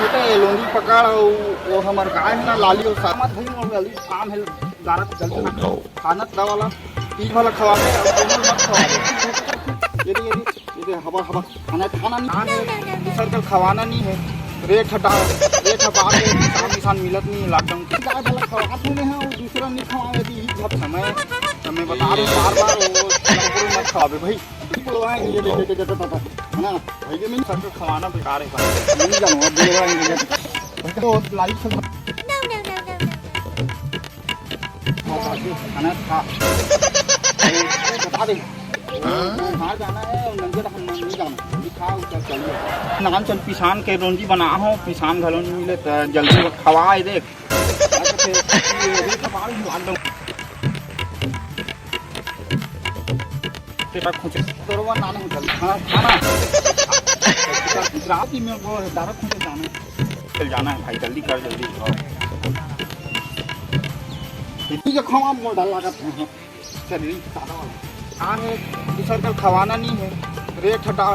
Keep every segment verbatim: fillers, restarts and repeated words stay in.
बेटा, ये लोंदी पकड़, अउ वो हमर गाय हे ना, लाली, अउ सामत भाई, मोर लाली, काम हे, गारत जल्दी ना। खाना दवा ला, तीन वाला खवा दे, अउ कोनो मत खवा दे। ये दे, ये दे, ये दे, हवा, हवा, खाना, खाना नहीं, दूसर के खवाना नहीं हे। रेट हटा, रेट हटा के, किसान, किसान मिलत नहीं हे, lockdown के। गाय वाला खवा दे, अउ दूसरा नहीं खवावे, यदि ई सब समय, समय बता रहे, बार बार वो मत खवावे भाई। बुलवाएंगे, ये देख, देख, देख, देख, देख, है ना? भाई, ये मैंने सबको खवाना बेकार है, नहीं जाऊंगा, बुलवाएंगे, ये तो लाइव से खाना था। बता दे, कहाँ जाना है और नंजर हम नहीं जाना, अभी खा उतर चलिए। नान चल पिसान के रोंजी बना हो, पिसान घलो नहीं मिले, तो जल्दी खवाए देख। अच्छा, फिर ये भी खवा रही हूँ, lockdown। तेरा खुंचे तोरवा नान हो चल। हाँ, खाना। रात ही में वो दारा खुंचे जाना है। चल जाना है भाई, जल्दी कर, जल्दी। इतनी जो खावा मोर डर लागत है। चल, ये सादा वाला। हाँ, है, दूसर का खवाना नहीं है। रेट हटा,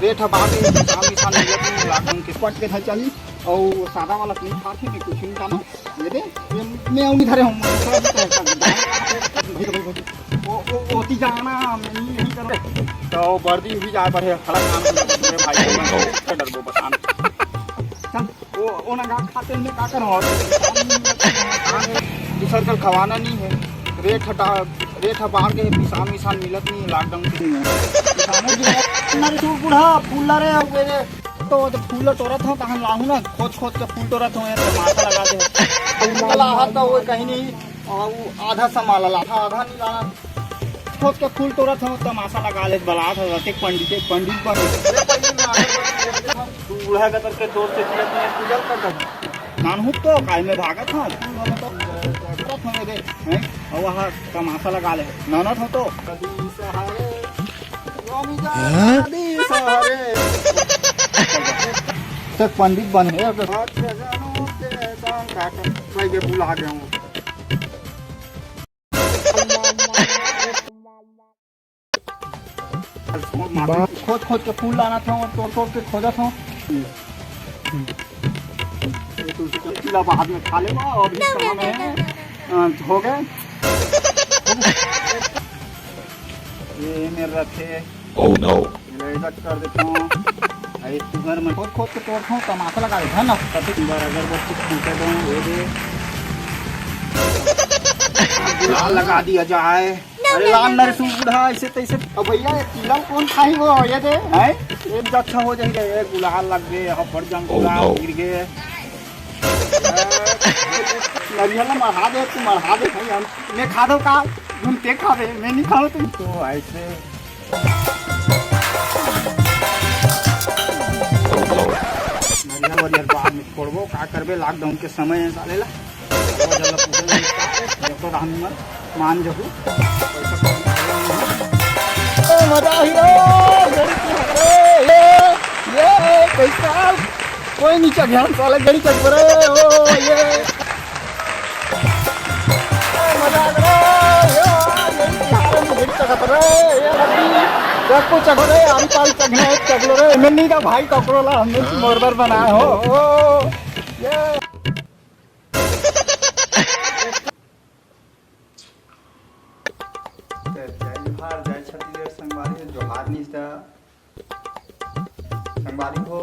रेट हटा के, किसान, किसान मिलत नहीं, lockdown के। पट के था चली, और सादा वाला नहीं खाते, मैं कुछ नहीं खाना। ये दे, ये मैं उंगली धरे हूँ, मतलब, वो, वो, ओती जाना, मैं नहीं, नहीं कर रहे। तो वर्दी भी जा पड़े, हला काम, मेरे भाई को मैं डर वो बताना। चल, वो, वो ना गाँव खाते में का करो और दूसर कल खवाना नहीं है, रेट हटा, रेट हटा के पिसान विसान मिलत नहीं है, lockdown के। पिसानो जो है, ना रे तू बूढ़ा, फूल ला रे, अब मेरे तो, तो फूल ला तोड़त हो, कहाँ लाहू ना, खोज खोज के फूल तोड़त हो, ये तमाशा लगा दे। फूल ला हाथ तो वो कहीं नहीं, और वो आधा सा माला ला, आधा नहीं लाना। खोज के फूल तोड़त हो, तमाशा लगा ले, बलात हो, रते पंडित, पंडित बन। अरे पंडित में आगे बढ़ के तू बूढ़ा का करके तोड़ से किया, तूने पूजा कर दे। नानहू तो काय में भागत हो, फूल वाला तो तोड़त हो रे, हैं? और वहाँ तमाशा लगा ले, नानत हो तो। कभी सहारे, स्वामी जान, हाँ? कभी सहारे। तो पंडित बन गए अब। अच्छा, जानो के काम काटो। भाई, ये बुला गया हूँ। खोज खोज के फूल लाना था और तोड़ तोड़ के खोजा था। ये तुलसी का पीला बाद में खा लेगा, अभी काम है। अ, हो गए। ये मेरे रखे। Oh no! मेरा इधर कर देता हूँ। अरे तू घर में खोज खोज के तोड़ता हूँ, तमाशा लगा देता है ना। कभी बार अगरबत्ती फूटे दो, ये दे। गुलाल लगा दिया जाए। अरे लाल नरसू बूढ़ा, ऐसे तैसे। अब भैया, ये तिलम कौन खाई वो, ये दे। हैं? एक अच्छा हो जाए रे, ये गुलाल लग गए, यहाँ पर जंग Oh गुलाल no! गिर गए। नरियल मढ़ा दे, तू मढ़ा दे भाई, हम, मैं खा दो का? तुम ते खावे, मैं नहीं खाओ तुम। तो ऐसे नरियल वरियल बाद में छोड़बो, का करबे, lockdown के समय है साले ला। वो जल्ला पूछे नहीं, जब तो रहन मत, मान जहू। पैसा कौड़ी ए, मजा आ गया, गड़ी की हरे, ये, ये, कैसा? कोई नहीं चढ़ ध्यान साले, गड़ी चढ़ पड़े, ओ, ये। ए, मजा आ गया, ये, ये, ये, ये, गड़ी चढ़ पड़े, ये, अभी, ये कुछ चढ़ रहे, आरी पारी चढ़ना है, चढ़ लो रे, मैं नहीं था भाई, ककड़ोला, हमने मोरबर बनाया हो, ओ, ये। जय जोहार, जय छत्तीसगढ़ संगवारी हो, जोहार निस दा। संगवारी हो,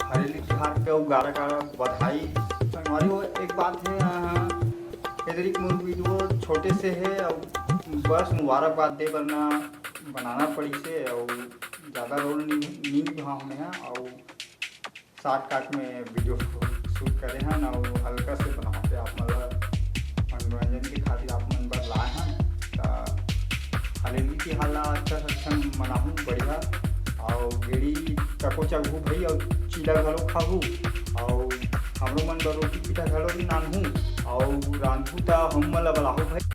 हरेली तिहार के अउ गाड़ा गाड़ा बधाई। संगवारी हो, एक बात है, अ, एदरी के मोर video छोटे से है अउ बस मुबारकबाद दे बर ना बनाना पड़िस हे अउ ज्यादा role नी, नी निभाव में है अउ shortcut में video shoot करे हन अउ हल्का से बनाते आप मन ला मनोरंजन के खातिर आप मन बर लाए हन। त हरेली तिहार ला अच्छा से अच्छा मनाहू बढ़िया अउ गेड़ी चको चघू भई अउ चीला घलो खाहू अउ हमरो मन बर रोटी पीठा घलो भी नानहू अउ रांधहू त हम मन ला बलाहू भई।